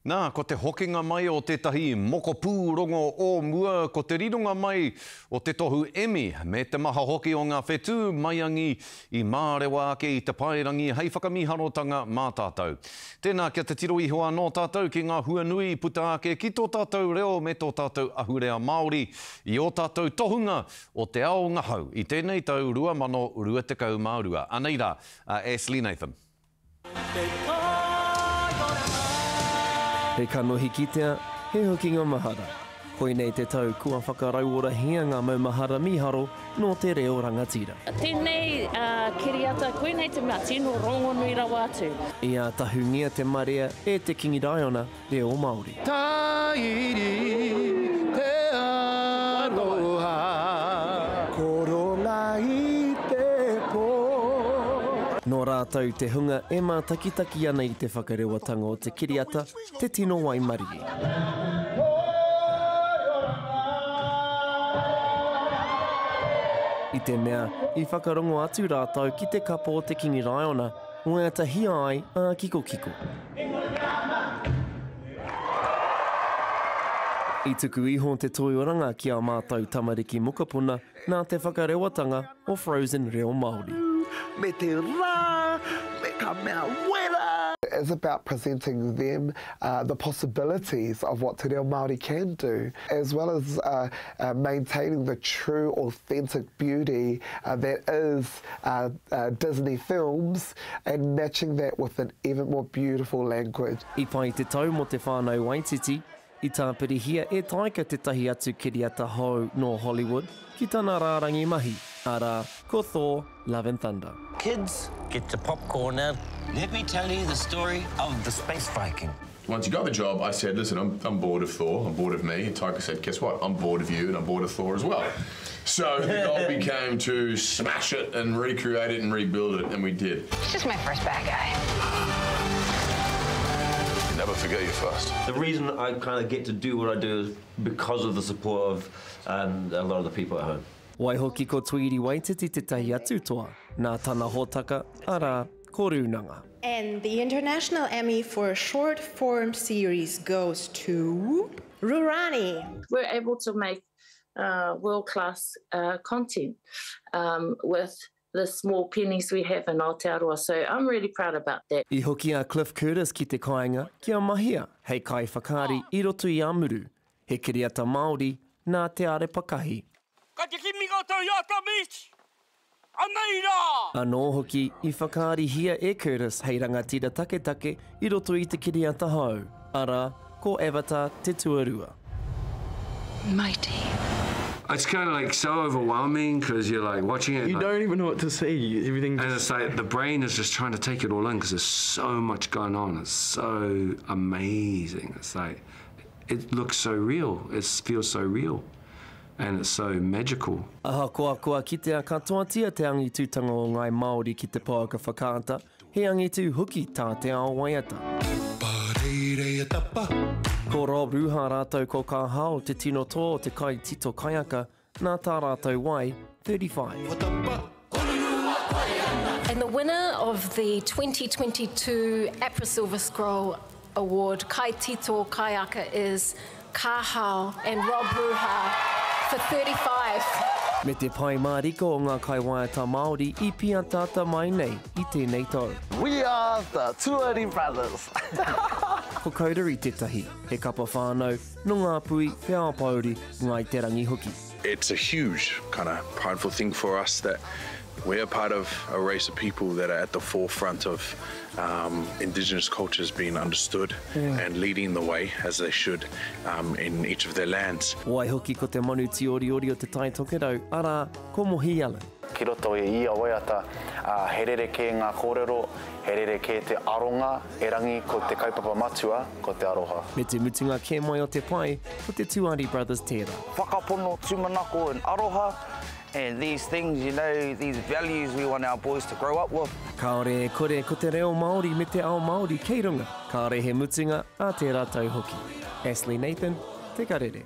Nā, ko te hokinga mai o tētahi mokopūrongo o mua, ko te rironga mai o te tohu Emmy, me te maha hoki o ngā whetū maiangi i mārewa ake i te paerangi hei whakamīharotanga mā tātou. Tēnā, kia titiro iho anō tātou ki ngā hua nui i puta ake ki tō tātou reo me tō tātou ahurea Māori i ō tātou tohunga o te ao ngahau i tēnei tau 2022. Anei rā a Ashley Nathan. He kanohi kitea, he hokinga mahara. Koinei te tau kua whakarauorahia ngā maumahara mīharo nō te reo rangatira. Tēnei kiriata, koinei te mea tino rongonui rawa atu. I ātahungia te marea e te Kingi Raiona reo Māori. Tāiri te aroha. Koronga i te pō. Nō rātou te hunga e mātakitaki ana i te whakarewatanga o te kiriata te tino waimarie. I te mea, i whakarongo atu rātou ki te kapa o te Kingi Raiona, waiatahia ai ā-kikokiko. I tuku iho te toioranga ki ā mātou tamariki mokopuna nā te whakarewatanga o Frozen reo Māori. Me te rā, me ka mea wera! It is about presenting them the possibilities of what te reo Māori can do, as well as maintaining the true authentic beauty that is Disney films and matching that with an even more beautiful language. I pai te tau mō te whānau Waititi, i tāpirihia e Taika tētahi atu kiriata hou nō Hollywood ki tana rārangi mahi, arā, ko Thor, Love and Thunder. Kids, get your popcorn out. Let me tell you the story of the space Viking. Once he got the job, I said, listen, I'm, I'm bored of Thor, I'm bored of me. And Taika said, guess what? I'm bored of you and I'm bored of Thor as well. So the goal became to smash it and recreate it and rebuild it, and we did. It's just my first bad guy. You never forget your first. The reason I kind of get to do what I do is because of the support of um, a lot of the people at home. Waihoki ko Tweedy Waititi tētahi atu toa, nā tana hōtaka, arā, ko Rūnanga. And the International Emmy for Short Form Series goes to Rurani. We're able to make uh, world-class uh, content um, with the small pennies we have in Aotearoa, so I'm really proud about that. I hoki a Cliff Curtis ki te kāinga kia mahia hei kaiwhakaari i roto i a Muru, he kiriata Māori nā Te Arepa Kahi. Kei te kimi koutou i a Tamiti! Anei rā! Anō hoki, i whakaarihia e Curtis hei rangatira taketake i roto i te kiriata hou, arā, ko Avatar te tuarua. Mighty. It's kind of like so overwhelming because you're like watching it. You like, don't even know what to see. Everything. And it's like the brain is just trying to take it all in because there's so much going on. It's so amazing. It's like it looks so real. It feels so real. And it's so magical. Ahakoa kua kitea katoatia te angitutanga o ngāi Māori ki te pouaka whakaata, he angitu hoki tā te ao waiata. Ko Rob Ruha rātou ko Ka Hao te tino toa o te kaitito kaiaka nā tā rātou wai 35. And the winner of the 2022 APRA Silver Scroll Award Kaitito Kaiaka is Ka Hao and Rob Ruha for 35. Me te pai mārika o ngā kaiwaiata Māori i pīataata mai nei i tēnei tau. We are the Tuari Brothers! Ko Coterie tētahi, he kapa whānau, nō Ngāpuhi, Te Aopouri, Ngāi Te Rangi hoki. It's a huge kind of prideful thing for us that we're part of a race of people that are at the forefront of um, Indigenous cultures being understood yeah. and leading the way as they should um, in each of their lands. Waihoki ko te manu tīoriori o te Tai Tokerau, arā, ko Mohi Allen. Ki roto i ia waiata, he rerekē ngā kōrero, he rerekē te aronga, erangi ko te kaupapa matua, ko te aroha. Me te mutunga kē mai o te pai, ko te Tuari Brothers tērā. Whakapono, tūmanako and aroha, and these things, you know, these values we want our boys to grow up with. Kāore e kore ko te reo Māori me te ao Māori kei runga, kāore he mutunga ā tērā tau hoki. Ashley Nathan, Te Karere.